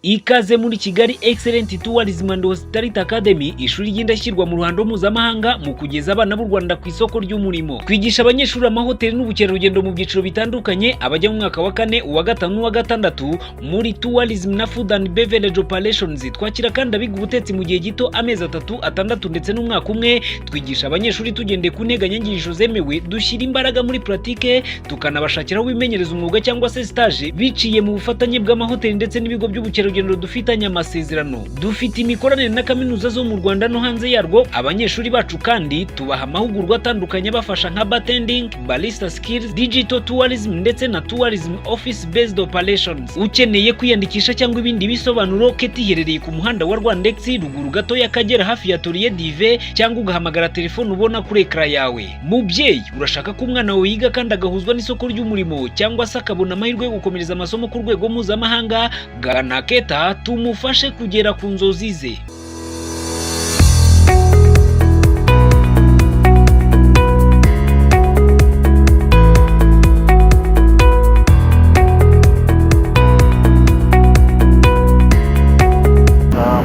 Ikaze muri Kigali Excellent Tourism and Hospitality Academy, ishuri ry'indashyikirwa mu ruhando mpuzamahanga mu kugeza abana b'u Rwanda ku isoko ry'umurimo. Twigisha abanyeshuri amahoteli n'ubukerarugendo mu byiciro bitandukanye, abajya mu mwaka wa kane, uwa gatanu n'uwa gatandatu muri tourism na food and beverage operations. Twakira kandi abiga ubutetsi mu gihe gito, amezi 3, 6 ndetse n'umwaka umwe. Twigisha abanyeshuri tugendeye ku nteganyanyigisho zemewe, dushyira imbaraga muri pratique, tukanabashakira aho bimenyereza umwuga cyangwa se stage, biciye mu bufatanye bw'amahoteli ndetse n'ibigo by'ubukerarugendo dufitanye amasezerano. Dufite imikoranire na kaminuza zo mu Rwanda no hanze yarwo. Abanyeshuri bacu kandi tubaha amahugurwa atandukanye abafasha nka bartending, barista skills, digital tourism ndetse na tourism office based operations. Ukeneye kwiyandikisha cyangwa ibindi bisobanuro, KETHA iherereye ku muhanda wa Rwandex, ruguru gato y'Akagera, hafi ya Toriye Dive, cyangwa ugahamagara telefone ubona kuri écran yawe. Mubyeyi, urashaka ko umwana wawe yiga kandi agahuzwa n'isoko ry'umurimo, cyangwa se akabona amahirwe yo gukomereza amasomo ku rwego mpuzamahanga? Gana KETHA tumufashe kugera ku nzozi ze.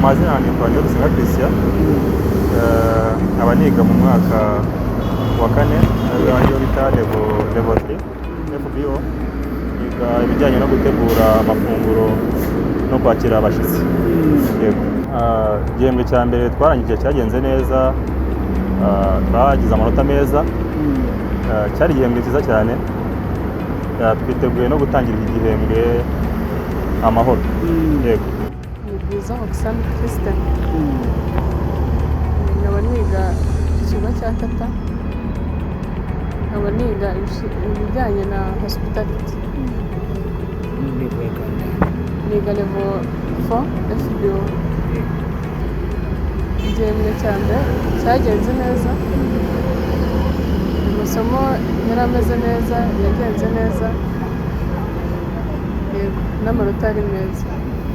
Amazina yanjye nitwa Niyodusenga Christian. Nkaba niga mu mwaka wa kane, ariyo bita level 3 FBO. Niga ibijyanye no gutegura amafunguro no kwakira abashyitsi. Yego. Igihembwe cya mbere twarangije cyagenze neza, twagize amanota meza. Cyari igihembwe cyiza cyane. Twiteguye no gutangira iki gihembwe amahoro. Yego. Ni Bwiza Oxane Christian, nkaba niga ku kigo cya KETHA, nkaba niga ibijyanye na hospitality. Niga level 4 FBO. Igihembwe cya mbere cyagenze neza, amasomo yari ameze neza, yagenze neza, yego, n'amanota yari meza.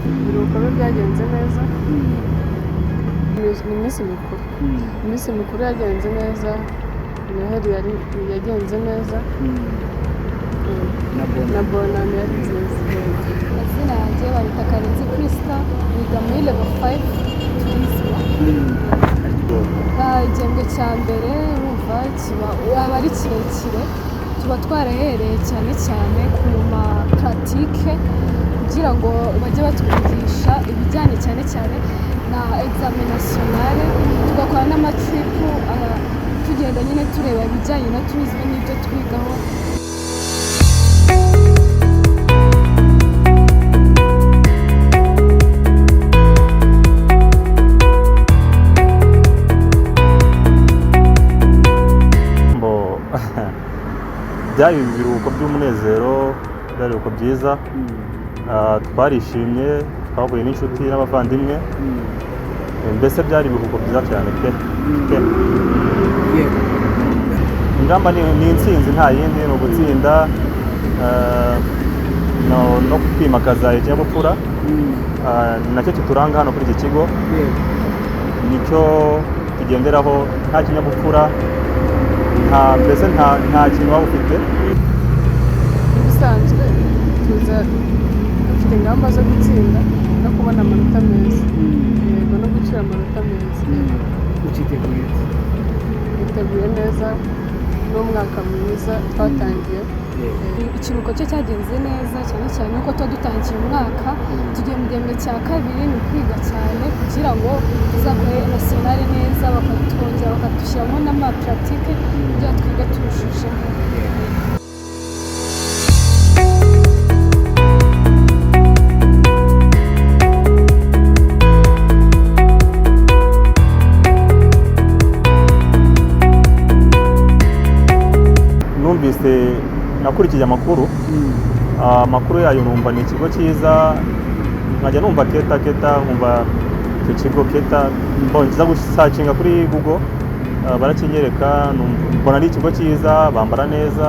Ibiruhuko byo byagenze neza. Ni iminsi mikuru, iminsi mikuru yagenze neza, Noheli yari yagenze neza, na Bonane yari nziza, yego. Amazina yanjye banyita Karenzi Christa, niga muri level 5 tourism. Igihembwe cya mbere urumva kiba aba ari kirekire, tuba twarahereye cyane cyane ku ma pratique kugira ngo bajye batwigisha ibijyanye cyane cyane na examen nationale, tugakora n'ama trip, tugenda nyine tureba ibijyanye na tourism n'ibyo twigaho. Mbo byari ibiruhuko by'umunezero, byari ibiruhuko byiza. Twarishimye, twahuye n'inshuti n'abavandimwe. Mbese byari ibiruhuko byiza cyane pe pe. Ingamba ni intsinzi, nta yindi, ni ugutsinda, no kwimakaza ikinyabupfura. Ni nacyo kituranga hano kuri iki kigo, nicyo tugenderaho. Nta kinyabupfura, nta mbese nta kintu waba ufite. Ibisanzwe tuza dufite ingamba zo gutsinda no kubona amanota meza, yego, no gucyura amanota meza. Ukiteguye? Twiteguye neza n'umwaka mwiza twatangiye. Ikiruhuko cyo cyagenze neza, cyane cyane uko tuba dutangiye umwaka, tugiye mu gihembwe cya kabiri, ni ukwiga cyane kugira ngo tuzakore nationale neza, bakatwongera bakadushyiramo n'ama pratique kugira ngo twige turushijeho. Numvise, nakurikije amakuru, amakuru yayo, numva ni ikigo cyiza, nkajya numva KETHA, KETHA, nkumva icyo kigo KETHA, mbona gusearchinga kuri Google, barakinyereka, mbona ari ikigo cyiza, bambara neza.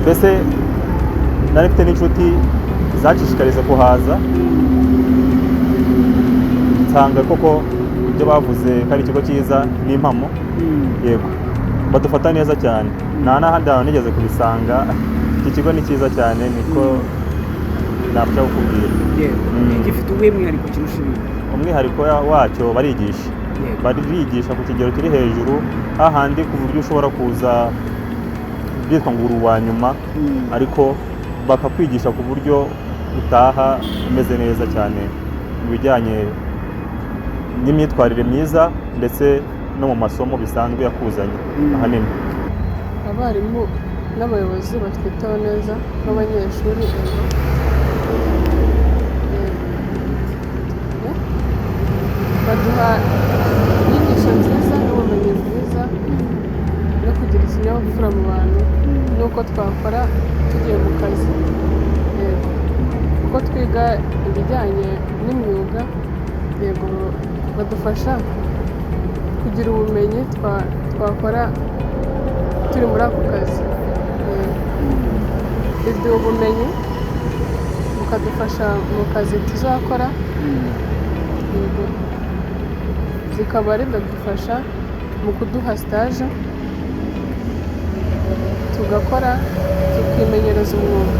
Mbese nari mfite n'inshuti zacishikariza kuhaza, nsanga koko ibyo bavuze ko ari ikigo cyiza ni impamo. Yego, badufata neza cyane, nta n'ahandi hantu nigeze kubisanga. Iki kigo ni cyiza cyane, niko. nabasha kukubwira. Gifite uwuhe mwihariko kirusha ibindi? Umwihariko wacyo, barigisha. Barigisha ku kigero kiri hejuru, hahandi ku buryo ushobora kuza byitwa ngo uri uwa nyuma, ariko bakakwigisha ku buryo utaha umeze neza cyane mu bijyanye n'imyitwarire myiza ndetse no mu masomo bisanzwe yakuzanye ahanini. Abarimu n'abayobozi batwitaho neza nk'abanyeshuri, yego. Yego. Baduha inyigisho nziza n'ubumenyi bwiza no kugira ikinyabupfura mu bantu n'uko twakora tugiye mu kazi, yego, kuko twiga ibijyanye n'imyuga, yego, badufasha kugira ubumenyi twakora turi muri ako kazi. Yego. Biduha ubumenyi bukadufasha mu kazi tuzakora, yego, zikaba rinadufasha mu kuduha stage tugakora, tukimenyereza umwuga.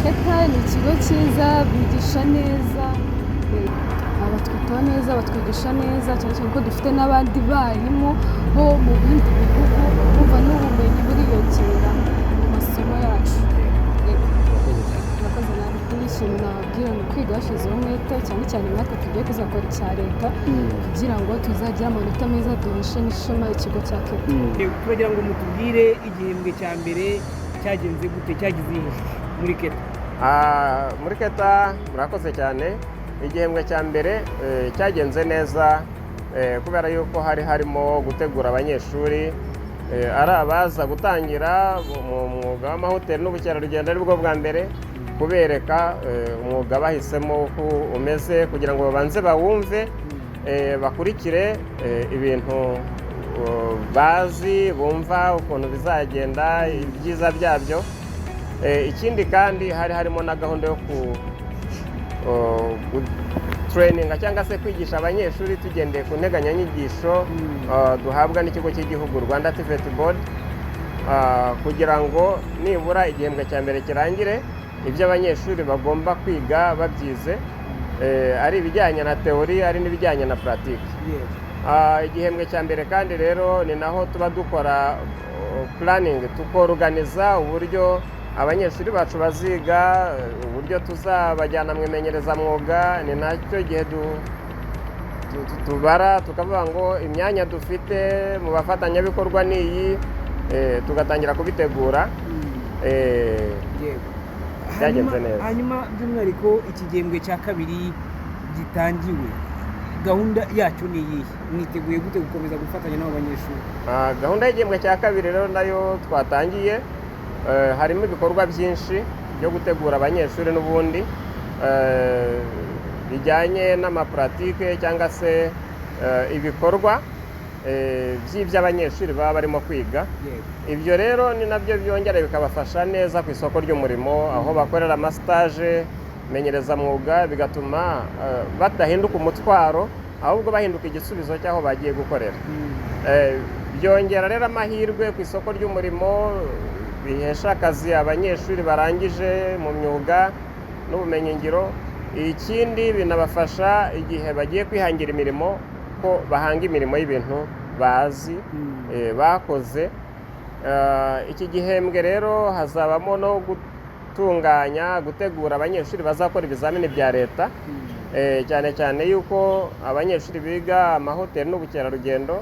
Keta ni ikigo cyiza, bigisha neza, batwitaho neza, batwigisha neza, cyane cyane ko dufite n'abandi barimu bo mu bindi bihugu, bumva n'ubumenyi buriyongera mu masomo yacu. Yego. Murakoze nawe. Ikindi kintu nababwira ni ukwiga bashyizeho umwete, cyane cyane natwe tugiye kuzakora icya leta, kugira ngo tuzagire amanota meza, duheshe n'ishema ikigo cya Keta. Turagira ngo mutubwire, igihembwe cya mbere cyagenze gute, cyagize iyihe shusho muri Keta? Muri Keta, murakoze cyane. Igihembwe cya mbere cyagenze neza, kubera yuko hari harimo gutegura abanyeshuri, ari abaza gutangira mu mwuga w'amahoteli n'ubukerarugendo aribwo bwa mbere, kubereka umwuga bahisemo uko umeze, kugira ngo babanze bawumve, bakurikire ibintu bazi, bumva ukuntu bizagenda, ibyiza byabyo. Ikindi kandi hari harimo na gahunda yo ku traininga cyangwa se kwigisha abanyeshuri tugendeye ku nteganyanyigisho duhabwa n'ikigo cy'igihugu Rwanda TVET Board, kugira ngo nibura igihembwe cya mbere kirangire ibyo abanyeshuri bagomba kwiga babyize, ari ibijyanye na théorie, ari n'ibijyanye na pratique. Igihembwe cya mbere kandi rero ni naho tuba dukora planning, tukoruganiza uburyo abanyeshuri bacu baziga, uburyo tuzabajyana mu imenyerezamwuga. Ni nacyo gihe tubara tukavuga ngo imyanya dufite mu bafatanyabikorwa ni iyi, tugatangira kubitegura. Byagenze neza. Hanyuma by'umwihariko iki gihembwe cya kabiri gitangiwe, gahunda yacyo ni iyihe? Mwiteguye gute gukomeza gufatanya n'abo banyeshuri? Gahunda y'igihembwe cya kabiri rero nayo twatangiye, harimo ibikorwa byinshi byo gutegura abanyeshuri n'ubundi, bijyanye n'ama pratique cyangwa se ibikorwa by'ibyo abanyeshuri baba barimo kwiga. Ibyo rero ni nabyo byongera bikabafasha neza ku isoko ry'umurimo, aho bakorera ama stage menyerezamwuga, bigatuma badahinduka umutwaro, ahubwo bahinduka igisubizo cy'aho bagiye gukorera. Byongera rero amahirwe ku isoko ry'umurimo, bihesha akazi abanyeshuri barangije mu myuga n'ubumenyingiro. Ikindi, binabafasha igihe bagiye kwihangira imirimo, ko bahanga imirimo y'ibintu bazi, bakoze. Iki gihembwe rero hazabamo no gutunganya, gutegura abanyeshuri bazakora ibizamini bya leta, cyane cyane yuko abanyeshuri biga amahoteli n'ubukerarugendo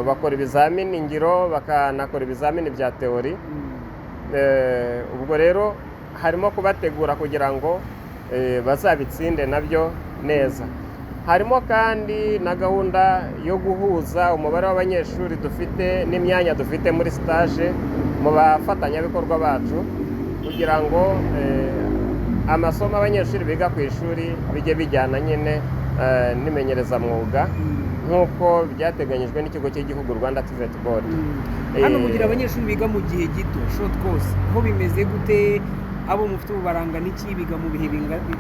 bakora ibizamini ngiro, bakanakora ibizamini bya théorie. Ubwo rero harimo kubategura kugira ngo bazabitsinde nabyo neza. Harimo kandi na gahunda yo guhuza umubare w'abanyeshuri dufite n'imyanya dufite muri stage mu bafatanyabikorwa bacu, kugira ngo amasomo abanyeshuri biga ku ishuri bijye bijyana nyine n'imenyerezamwuga, nk'uko byateganyijwe n'ikigo cy'igihugu Rwanda TVET Board. Hano mugira abanyeshuri biga mu gihe gito, short course, ho bimeze gute? Abo mufite ubu barangana iki? Biga mu bihe bitandukanye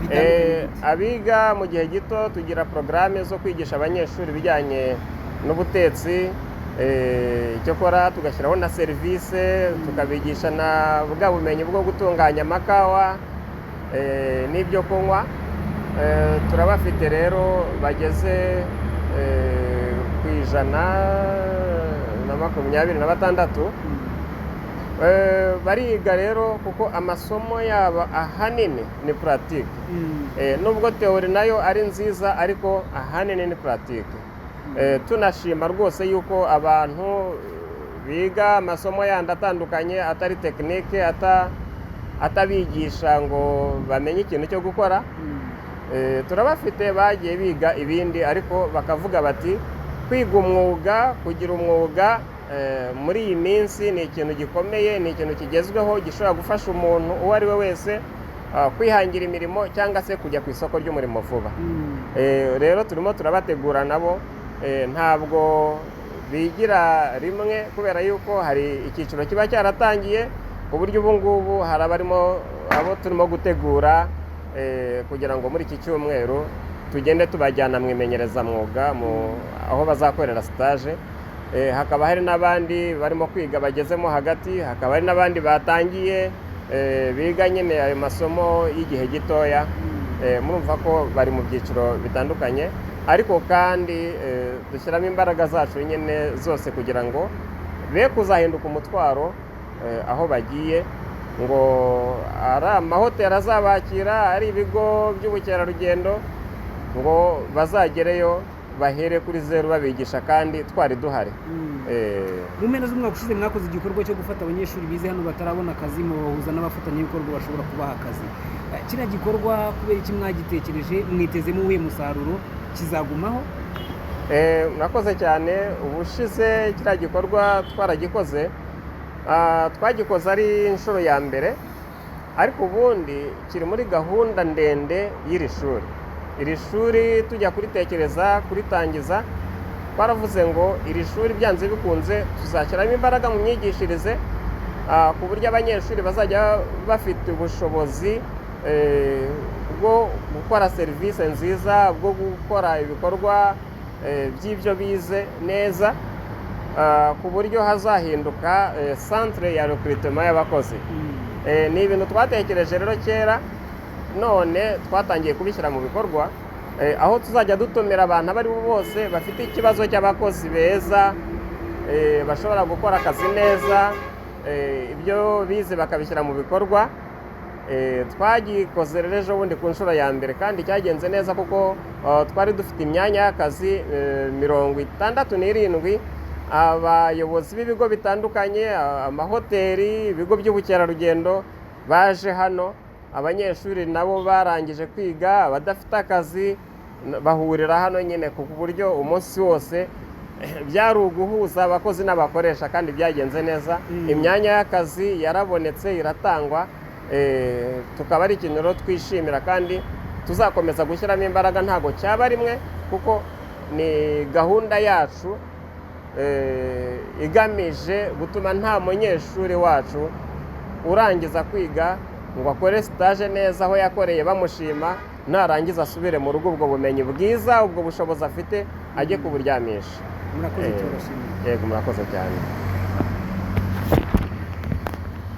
gute? Abiga mu gihe gito, tugira porogaramu zo kwigisha abanyeshuri ibijyanye n'ubutetsi. Icyakora tugashyiraho na serivisi, tukabigisha na bwa bumenyi bwo gutunganya amakawa n'ibyo kunywa. Turabafite rero bageze ku 126. Bariga rero kuko amasomo yabo ahanini ni pratique. Nubwo théorie nayo ari nziza, ariko ahanini ni pratique. Tunashima rwose yuko abantu biga amasomo yandi atandukanye atari technique, atabigisha ngo bamenye ikintu cyo gukora. Turabafite bagiye biga ibindi, ariko bakavuga bati kwiga umwuga, kugira umwuga muri iyi minsi ni ikintu gikomeye, ni ikintu kigezweho gishobora gufasha umuntu uwo ari we wese kwihangira imirimo cyangwa se kujya ku isoko ry'umurimo vuba. Rero turimo turabategura nabo. Ntabwo bigira rimwe kubera yuko hari icyiciro kiba cyaratangiye, ku buryo ubu ngubu hari abarimo abo turimo gutegura kugira ngo muri iki cyumweru tugende tubajyana mu imenyerezamwuga, mu aho bazakorera stage. Hakaba hari n'abandi barimo kwiga bagezemo hagati, hakaba hari n'abandi batangiye biga nyine ayo masomo y'igihe gitoya. Murumva ko bari mu byiciro bitandukanye, ariko kandi dushyiramo imbaraga zacu nyine zose kugira ngo be kuzahinduka umutwaro aho bagiye, ngo ari amahoteli azabakira, ari ibigo by'ubukerarugendo, ngo bazagereyo bahere kuri zeru babigisha kandi twari duhari. Mu mpera z'umwaka ushize mwakoze igikorwa cyo gufata abanyeshuri bize hano batarabona akazi, mubahuza n'abafatanyabikorwa bashobora kubaha akazi. Kiriya gikorwa kubera iki mwagitekereje? Mwitezemo uwuhe musaruro? Kizagumaho? Murakoze cyane. Ubushize kiriya gikorwa twaragikoze. Twagikoze ari inshuro ya mbere, ariko ubundi kiri muri gahunda ndende y'iri shuri. Iri shuri tujya kuritekereza, kuritangiza, twaravuze ngo iri shuri byanze bikunze tuzashyiramo imbaraga mu myigishirize, ku buryo abanyeshuri bazajya bafite ubushobozi bwo gukora serivisi nziza, bwo gukora ibikorwa by'ibyo bize neza, ku buryo hazahinduka centre ya recrutement y'abakozi. Ni ibintu twatekereje rero kera, none twatangiye kubishyira mu bikorwa, aho tuzajya dutumira abantu abo ari bo bose bafite ikibazo cy'abakozi beza, bashobora gukora akazi neza, ibyo bize bakabishyira mu bikorwa. Twagikoze rero ejo bundi ku nshuro ya mbere, kandi cyagenze neza kuko twari dufite imyanya y'akazi 67. Abayobozi b'ibigo bitandukanye, amahoteli, ibigo by'ubukerarugendo baje hano, abanyeshuri nabo barangije kwiga, abadafite akazi bahurira hano nyine, ku buryo umunsi wose byari uguhuza abakozi n'abakoresha, kandi byagenze neza. Imyanya y'akazi yarabonetse, iratangwa. Tukaba ari ikintu rero twishimira kandi tuzakomeza gushyiramo imbaraga. Ntabwo cyaba rimwe kuko ni gahunda yacu igamije gutuma nta munyeshuri wacu urangiza kwiga ngo akore stage neza aho yakoreye bamushima, narangiza asubire mu rugo ubwo bumenyi bwiza, ubwo bushobozi afite ajye kuburyamisha. Murakoze, turabashimiye. Yego, murakoze cyane.